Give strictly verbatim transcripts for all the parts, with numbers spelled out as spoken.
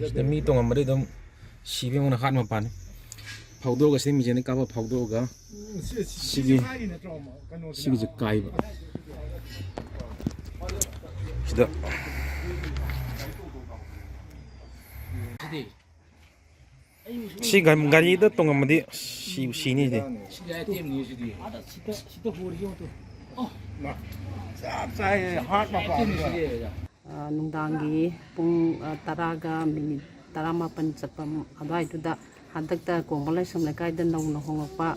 ꯁꯤꯗ ꯃꯤ ꯇꯣꯡꯉꯝꯕꯗꯤ ꯑꯗꯨꯝ ꯁꯤꯕꯒꯤ ꯃꯑꯣꯡꯗ ꯍꯥꯠ ꯃꯄꯥꯅꯤ꯫ ꯐꯥꯎꯗꯣꯛꯑꯒ ꯁꯤꯗ ꯃꯤꯡꯁꯦꯜꯗ ꯀꯥꯞꯄ ꯐꯥꯎꯗꯣꯛꯑꯒ ꯁꯤꯒꯤ, ꯁꯤꯒꯤꯁꯦ ꯀꯥꯏꯕ꯫ ꯁꯤꯗ ꯁꯤ ꯒꯥꯔꯤ, ꯒꯥꯔꯤꯗ ꯇꯣꯡꯉꯝꯃꯗꯤ ꯁꯤ, ꯁꯤꯅꯤ ꯁꯤꯗꯤ꯫ ꯁꯤꯗꯤ ꯑꯥꯏꯇꯦꯝꯅꯤ ꯁꯤꯗꯤ꯫ ꯑꯥꯗ ꯁꯤꯗ, ꯁꯤꯗ ꯍꯣꯔꯤ ꯌꯦꯡꯉꯨ ꯇꯨ꯫ ꯑꯣ꯫ ꯆꯞ ꯆꯥꯏ, ꯍꯥꯔꯠ ꯃꯄꯥ꯫ ꯑꯥꯏꯇꯦꯝꯅꯤ ꯁꯤꯗꯤ꯫ ꯑ, ꯅꯨꯡꯗꯥꯡꯒꯤ ꯄꯨꯡ, ꯑ, ꯇꯔꯥꯒ ꯃꯤꯅꯤꯠ ꯇꯔꯥꯃꯥꯄꯟ ꯆꯠꯄ ꯑꯗꯨꯋꯥꯏꯗꯨꯗ ꯍꯟꯗꯛꯇ ꯀꯣꯡꯕ ꯂꯥꯏꯁ꯭ꯔꯝ ꯂꯩꯀꯥꯏꯗ ꯅꯧꯅ ꯍꯣꯡꯂꯛꯄ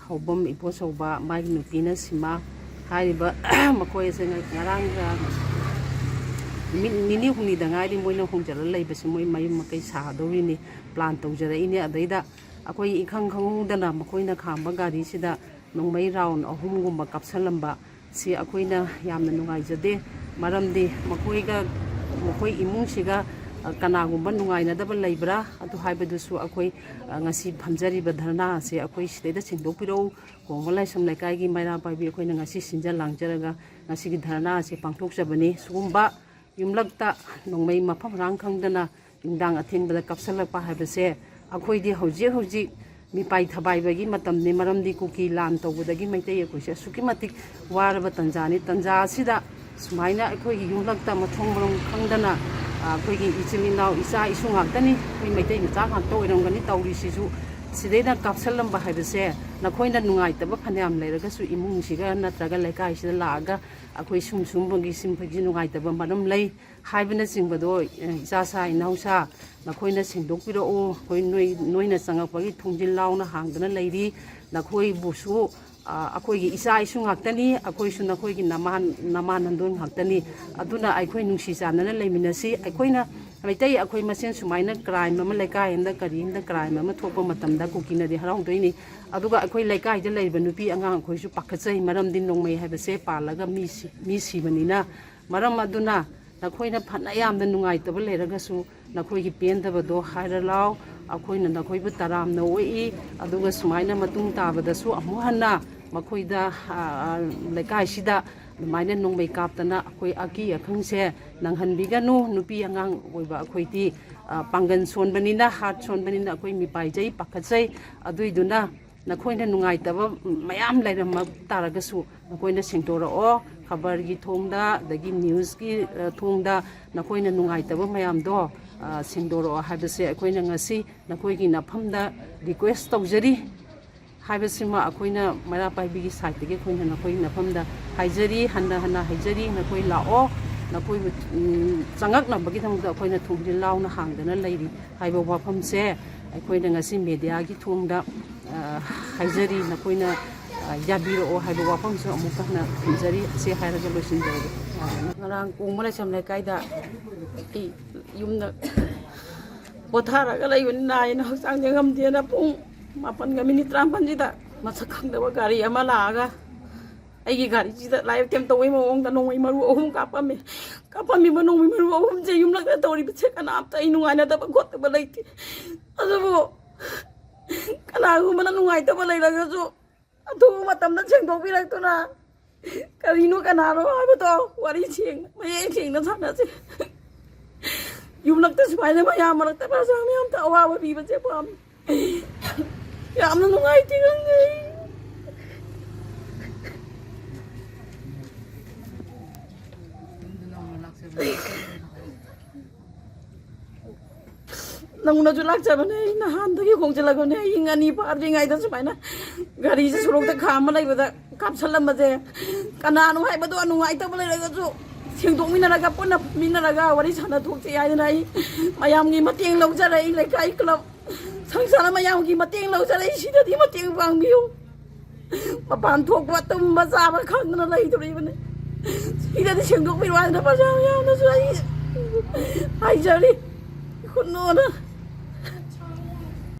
ꯍꯧꯕꯝ ꯏꯕꯣꯆꯧꯕ, ꯃꯥꯒꯤ ꯅꯨꯄꯤꯅ ꯁꯤꯃꯥ ꯍꯥꯏꯔꯤꯕ ꯃꯈꯣꯏ ꯑꯁꯦ ꯉ-, ꯉꯔꯥꯡꯒ ꯅꯨꯃꯤꯠ ꯅꯤꯅꯤ ꯍꯨꯝꯅꯤꯗ ꯉꯥꯏꯔꯤ ꯃꯣꯏꯅ ꯍꯣꯡꯖꯤꯜꯂ ꯂꯩꯕꯁꯦ, ꯃꯣꯏ ꯃꯌꯨꯝ ꯃꯀꯩ ꯁꯥꯗꯧꯔꯤꯅꯤ, ꯄ꯭ꯂꯥꯟ ꯇꯧꯖꯔꯛꯏꯅꯦ꯫ ꯑꯗꯩꯗ ꯑꯩꯈꯣꯏ ꯏꯈꯪ ꯈꯪꯍꯧꯗꯅ ꯃꯈꯣꯏꯅ ꯈꯥꯝꯕ ꯒꯥꯔꯤꯁꯤꯗ ꯅꯣꯡꯃꯩ ꯔꯥꯎꯟ ꯑꯍꯨꯝꯒꯨꯝꯕ ꯀꯥꯞꯁꯜꯂꯝꯕ ꯁꯤ ꯑꯩꯈꯣꯏꯅ ꯌꯥꯝꯅ ꯅꯨꯡꯉꯥꯏꯖꯗꯦ꯫ ꯃꯔꯝꯗꯤ ꯃꯈꯣꯏꯒ, ꯃꯈꯣꯏ ꯏꯃꯨꯡꯁꯤꯒ, ꯑ, ꯀꯅꯥꯒꯨꯝꯕ ꯅꯨꯡꯉꯥꯏꯅꯗꯕ ꯂꯩꯕ꯭ꯔꯥ? ꯑꯗꯨ ꯍꯥꯏꯕꯗꯨꯁꯨ ꯑꯩꯈꯣꯏ, ꯑ, ꯉꯁꯤ ꯐꯝꯖꯔꯤꯕ ꯙꯔꯅꯥ ꯑꯁꯤ ꯑꯩꯈꯣꯏ ꯁꯤꯗꯩꯗ ꯁꯦꯡꯗꯣꯛꯄꯤꯔꯛꯎ꯫ ꯀꯣꯡꯕ ꯂꯥꯏꯁ꯭ꯔꯝ ꯂꯩꯀꯥꯏꯒꯤ ꯃꯩꯔꯥ ꯄꯥꯏꯕꯤ ꯑꯩꯈꯣꯏꯅ ꯉꯁꯤ ꯁꯤꯟꯖ ꯂꯥꯡꯖꯔꯒ ꯉꯁꯤꯒꯤ ꯙꯔꯅꯥ ꯑꯁꯤ ꯄꯥꯡꯊꯣꯛꯆꯕꯅꯤ꯫ ꯁꯤꯒꯨꯝꯕ ꯌꯨꯝꯂꯛꯇ ꯅꯣꯡꯃꯩ ꯃꯐꯝ ꯃꯔꯥꯡ ꯈꯪꯗꯅ ꯅꯨꯡꯗꯥꯡ ꯑꯊꯦꯡꯕꯗ ꯀꯥꯞꯁꯤꯜꯂꯛꯄ ꯍꯥꯏꯕꯁꯦ ꯑꯩꯈꯣꯏꯗꯤ ꯍꯧꯖꯤꯛ ꯍꯧꯖꯤꯛ ꯃꯤꯄꯥꯏ ꯊꯕꯥꯏꯕꯒꯤ ꯃꯇꯝꯅꯤ꯫ ꯃꯔꯝꯗꯤ ꯀꯨꯀꯤ ꯂꯥꯟ ꯇꯧꯕꯗꯒꯤ ꯃꯩꯇꯩ ꯑꯩꯈꯣꯏꯁꯦ ꯑꯁꯨꯛꯀꯤ ꯃꯇꯤꯛ ꯋꯥꯔꯕ ꯇꯟꯖꯥꯅꯤ꯫ ꯇꯟꯖꯥ ꯑꯁꯤꯗ ꯁꯨꯃꯥꯏꯅ ꯑꯩꯈꯣꯏꯒꯤ ꯌꯨꯝꯂꯛꯇ ꯃꯊꯣꯡ ꯃꯔꯝ ꯈꯪꯗꯅ, ꯑ, ꯑꯩꯈꯣꯏꯒꯤ ꯏꯆꯤꯜ ꯏꯅꯥꯎ, ꯏꯆꯥ ꯏꯁꯨ ꯉꯥꯛꯇꯅꯤ, ꯑꯩꯈꯣꯏ ꯃꯩꯇꯩ ꯃꯆꯥ ꯉꯥꯛꯇ ꯑꯣꯏꯔꯝꯒꯅꯤ ꯇꯧꯔꯤꯁꯤꯁꯨ꯫ ꯁꯤꯗꯩꯗ ꯀꯥꯞꯁꯤꯜꯂꯝꯕ ꯍꯥꯏꯕꯁꯦ ꯅꯈꯣꯏꯅ ꯅꯨꯡꯉꯥꯏꯇꯕ ꯐꯅꯌꯥꯝ ꯂꯩꯔꯒꯁꯨ ꯏꯃꯨꯡꯁꯤꯒ ꯅꯠꯇ꯭ꯔꯒ ꯂꯩꯀꯥꯏꯁꯤꯗ ꯂꯥꯛꯑꯒ ꯑꯩꯈꯣꯏ ꯁꯨꯝ ꯁꯨꯝꯕꯒꯤ ꯁꯤꯝꯕꯒꯤ ꯅꯨꯡꯉꯥꯏꯇꯕ ꯃꯔꯝ ꯂꯩ ꯍꯥꯏꯕꯅꯆꯤꯡꯕꯗꯣ, ꯑꯦ, ꯏꯆꯥꯁꯥ ꯏꯅꯥꯎꯁꯥ ꯅꯈꯣꯏꯅ ꯁꯦꯡꯗꯣꯛꯄꯤꯔꯛꯎ꯫ ꯑꯩꯈꯣꯏ ꯅꯣꯏ, ꯅꯣꯏꯅ ꯆꯪꯉꯛꯄꯒꯤ ꯊꯣꯡꯖꯤꯜ ꯂꯥꯎꯅ ꯍꯥꯡꯗꯨꯅ ꯂꯩꯔꯤ꯫ ꯅꯈꯣꯏꯕꯨꯁꯨ, ꯑ, ꯑꯩꯈꯣꯏꯒꯤ ꯏꯆꯥ ꯏꯁꯨ ꯉꯥꯛꯇꯅꯤ, ꯑꯩꯈꯣꯏꯁꯨ ꯅꯈꯣꯏꯒꯤ ꯅꯃꯥꯟ, ꯅꯃꯥꯟ ꯅꯟꯗꯣꯟ ꯉꯥꯛꯇꯅꯤ꯫ ꯑꯗꯨꯅ ꯑꯩꯈꯣꯏ ꯅꯨꯡꯁꯤ ꯆꯥꯟꯅꯅ ꯂꯩꯃꯤꯟꯅꯁꯤ꯫ ꯑꯩꯈꯣꯏꯅ ꯃꯩꯇꯩ ꯑꯩꯈꯣꯏ ꯃꯁꯦꯟ ꯁꯨꯃꯥꯏꯅ ꯀ꯭ꯔꯥꯏꯝ ꯑꯃ, ꯂꯩꯀꯥꯏ ꯑꯃꯗ ꯀꯔꯤ ꯑꯃꯗ ꯀ꯭ꯔꯥꯏꯝ ꯑꯃ ꯊꯣꯛꯄ ꯃꯇꯝꯗ ꯀꯨꯀꯤꯅꯗꯤ ꯍꯔꯥꯎꯗꯣꯏꯅꯤ꯫ ꯑꯗꯨꯒ ꯑꯩꯈꯣꯏ ꯂꯩꯀꯥꯏꯗ ꯂꯩꯔꯤꯕ ꯅꯨꯄꯤ ꯑꯉꯥꯡ ꯑꯩꯈꯣꯏꯁꯨ ꯄꯥꯈꯠꯆꯩ, ꯃꯔꯝꯗꯤ ꯅꯣꯡꯃꯩ ꯍꯥꯏꯕꯁꯦ ꯄꯥꯜꯂꯒ ꯃꯤ ꯁꯤ-, ꯃꯤ ꯁꯤꯕꯅꯤꯅ꯫ ꯃꯔꯝ ꯑꯗꯨꯅ ꯅꯈꯣꯏꯅ ꯐꯅ ꯌꯥꯝꯅ ꯅꯨꯡꯉꯥꯏꯇꯕ ꯂꯩꯔꯒꯁꯨ ꯅꯈꯣꯏꯒꯤ ꯄꯦꯟꯗꯕꯗꯣ ꯍꯥꯏꯔ ꯂꯥꯎ꯫ ꯑꯩꯈꯣꯏꯅ ꯅꯈꯣꯏꯕꯨ ꯇꯔꯥꯝꯅ ꯑꯣꯛꯏ꯫ ꯑꯗꯨꯒ ꯁꯨꯃꯥꯏꯅ ꯃꯇꯨꯡ ꯇꯥꯕꯗꯁꯨ ꯑꯃꯨꯛ ꯍꯟꯅ ꯃꯈꯣꯏꯗ, ꯑ, ꯑ, ꯂꯩꯀꯥꯏꯁꯤꯗ ꯑꯗꯨꯃꯥꯏꯅ ꯅꯣꯡꯃꯩ ꯀꯥꯞꯇꯅ ꯑꯩꯈꯣꯏ ꯑꯀꯤ ꯑꯈꯪꯁꯦ ꯅꯪꯍꯟꯕꯤꯒꯅꯨ꯫ ꯅꯨꯄꯤ ꯑꯉꯥꯡ ꯑꯣꯏꯕ ꯑꯩꯈꯣꯏꯗꯤ, ꯑ, ꯄꯥꯡꯒꯜ ꯁꯣꯟꯕꯅꯤꯅ, ꯍꯥꯔꯠ ꯁꯣꯟꯕꯅꯤꯅ ꯑꯩꯈꯣꯏ ꯃꯤꯄꯥꯏꯖꯩ, ꯄꯥꯈꯠꯆꯩ꯫ ꯑꯗꯨꯏꯗꯨꯅ ꯅꯈꯣꯏꯅ ꯅꯨꯡꯉꯥꯏꯇꯕ ꯃꯌꯥꯝ ꯂꯩꯔꯝꯕ ꯇꯥꯔꯒꯁꯨ ꯅꯈꯣꯏꯅ ꯁꯦꯡꯗꯣꯔꯛꯑꯣ꯫ ꯈꯕꯔꯒꯤ ꯊꯣꯡꯗ, ꯑꯗꯒꯤ ꯅ꯭ꯌꯨꯁꯀꯤ, ꯑ, ꯊꯣꯡꯗ ꯅꯈꯣꯏꯅ ꯅꯨꯡꯉꯥꯏꯇꯕ ꯃꯌꯥꯝꯗꯣ, ꯑ, ꯁꯦꯡꯗꯣꯔꯛꯑꯣ ꯍꯥꯏꯕꯁꯦ ꯑꯩꯈꯣꯏꯅ ꯉꯁꯤ ꯅꯈꯣꯏꯒꯤ ꯅꯐꯝꯗ ꯔꯤꯀ꯭ꯋꯦꯁ ꯇꯧꯖꯔꯤ꯫ ꯍꯥꯏꯕꯁꯤꯃ ꯑꯩꯈꯣꯏꯅ ꯃꯩꯔꯥ ꯄꯥꯏꯕꯤꯒꯤ ꯁꯥꯏꯠꯇꯒꯤ ꯑꯩꯈꯣꯏꯅ ꯅꯈꯣꯏꯒꯤ ꯅꯐꯝꯗ ꯍꯥꯏꯖꯔꯤ, ꯍꯟꯅ ꯍꯟꯅ ꯍꯥꯏꯖꯔꯤ, ꯅꯈꯣꯏ ꯂꯥꯛꯑꯣ, ꯅꯈꯣꯏꯕꯨ, ꯎꯝ, ꯆꯪꯉꯛꯅꯕꯒꯤꯗꯃꯛꯇ ꯑꯩꯈꯣꯏꯅ ꯊꯣꯡꯖꯤꯜ ꯂꯥꯎꯅ ꯍꯥꯡꯗꯅ ꯂꯩꯔꯤ ꯍꯥꯏꯕ ꯋꯥꯐꯝꯁꯦ ꯑꯩꯈꯣꯏꯅ ꯉꯁꯤ ꯃꯦꯗꯤꯌꯥꯒꯤ ꯊꯣꯡꯗ, ꯑ, ꯍꯥꯏꯖꯔꯤ, ꯅꯈꯣꯏꯅ, ꯑ, ꯌꯥꯕꯤꯔꯛꯑꯣ ꯍꯥꯏꯕ ꯋꯥꯐꯝꯁꯨ ꯑꯃꯨꯛꯀ ꯍꯟꯅ ꯊꯝꯖꯔꯤ꯫ ꯑꯁꯤ ꯍꯥꯏꯔꯒ ꯂꯣꯏꯁꯤꯟꯖꯔꯒꯦ꯫ ꯉꯔꯥꯡ ꯀꯣꯡꯕ ꯂꯥꯏꯁ꯭ꯔꯝ ꯂꯩꯀꯥꯏꯗ ꯑꯩ ꯌꯨꯝꯗ ꯄꯣꯊꯥꯔꯒ ꯂꯩꯕꯅꯤ, ꯅꯥꯏꯅ ꯍꯛꯆꯥꯡꯁꯦ ꯉꯝꯗꯦꯅ ꯄꯨꯡ ꯃꯥꯄꯟꯒ ꯃꯤꯅꯤꯠ ꯇꯔꯥꯃꯥꯄꯟꯁꯤꯗ ꯃꯁꯛ ꯈꯪꯗꯕ ꯒꯥꯔꯤ ꯑꯃ ꯂꯥꯛꯑꯒ ꯑꯩꯒꯤ ꯒꯥꯔꯤꯁꯤꯗ ꯂꯥꯏꯐ ꯇꯦꯝ ꯇꯧꯕꯩ ꯃꯑꯣꯡꯗ ꯅꯣꯡꯃꯩ ꯃꯔꯨ ꯑꯍꯨꯝ ꯀꯥꯞꯄꯝꯃꯦ꯫ ꯀꯥꯞꯄꯝꯃꯤꯕ ꯅꯣꯡꯃꯩ ꯃꯔꯨ ꯑꯍꯨꯝꯁꯦ ꯌꯨꯝꯂꯛꯇ ꯇꯧꯔꯤꯕꯁꯦ ꯀꯅꯥꯝꯇ ꯑꯩ ꯅꯨꯡꯉꯥꯏꯅꯗꯕ ꯈꯣꯠꯇꯕ ꯂꯩꯇꯦ꯫ ꯑꯗꯨꯕꯨ ꯀꯅꯥꯒꯨꯝꯕꯅ ꯅꯨꯡꯉꯥꯏꯇꯕ ꯂꯩꯔꯒꯁꯨ ꯑꯊꯨꯕ ꯃꯇꯝꯗ ꯁꯦꯡꯗꯣꯛꯄꯤꯔꯛꯇꯨꯅ ꯀꯔꯤꯅꯣ ꯀꯅꯥꯅꯣ ꯍꯥꯏꯕꯗꯣ ꯋꯥꯔꯤ ꯁꯦꯡꯅ, ꯃꯌꯦꯛ ꯁꯦꯡꯅ ꯁꯥꯟꯅꯁꯤ꯫ ꯌꯨꯝꯂꯛꯇ ꯁꯨꯃꯥꯏꯅ ꯃꯌꯥꯝ ꯃꯔꯛꯇ ꯄ꯭ꯔꯖꯥ ꯃꯌꯥꯝꯗ ꯑꯋꯥꯕ ꯄꯤꯕꯁꯦ ꯄꯥꯝꯃꯤ꯫ ꯌꯥꯝꯅ ꯅꯨꯡꯉꯥꯏꯇꯦ, ꯈꯪꯗꯦ꯫ ꯅꯧꯅꯁꯨ ꯂꯥꯛꯆꯕꯅꯦ, ꯑꯩ ꯅꯍꯥꯟꯗꯒꯤ ꯈꯣꯡꯖꯤꯜꯂꯛꯄꯅꯦ꯫ ꯑꯍꯤꯡ ꯑꯅꯤ ꯐꯥꯗ꯭ꯔꯤꯉꯩꯗ ꯁꯨꯃꯥꯏꯅ ꯒꯥꯔꯤꯁꯦ ꯁꯣꯔꯣꯛꯇ ꯈꯥꯝꯃ ꯂꯩꯕꯗ ꯀꯥꯞꯁꯜꯂꯝꯕꯁꯦ, ꯀꯅꯥꯅꯣ ꯍꯥꯏꯕꯗꯣ ꯅꯨꯡꯉꯥꯏꯇꯕ ꯂꯩꯔꯒꯁꯨ ꯁꯦꯡꯗꯣꯛꯃꯤꯟꯅꯔꯒ, ꯄꯨꯟꯅ ꯐꯝꯃꯤꯟꯅꯔꯒ ꯋꯥꯔꯤ ꯁꯥꯟꯅꯊꯣꯛꯁꯦ ꯍꯥꯏꯗꯅ ꯑꯩ ꯃꯌꯥꯝꯒꯤ ꯃꯇꯦꯡ ꯂꯧꯖꯔꯛꯏ꯫ ꯂꯩꯀꯥꯏ ꯀ꯭ꯂꯕ, ꯁꯪꯁꯥꯔ ꯃꯌꯥꯝꯒꯤ ꯃꯇꯦꯡ ꯂꯧꯖꯔꯛꯏ꯫ ꯁꯤꯗꯗꯤ ꯃꯇꯦꯡ ꯄꯥꯡꯕꯤꯌꯨ꯫ ꯃꯄꯥꯟ ꯊꯣꯛꯄ, ꯇꯨꯝꯕ ꯆꯥꯕ ꯈꯪꯗꯅ ꯂꯩꯗꯣꯔꯤꯕꯅꯤ꯫ ꯁꯤꯗꯗꯤ ꯁꯦꯡꯗꯣꯛꯄꯤꯔꯣ ꯍꯥꯏꯗꯅ ꯄ꯭ꯔꯖꯥ ꯃꯌꯥꯝꯅꯁꯨ ꯑꯩ ꯍꯥꯏꯖꯔꯤ꯫ ꯈꯨꯟꯅꯣꯅ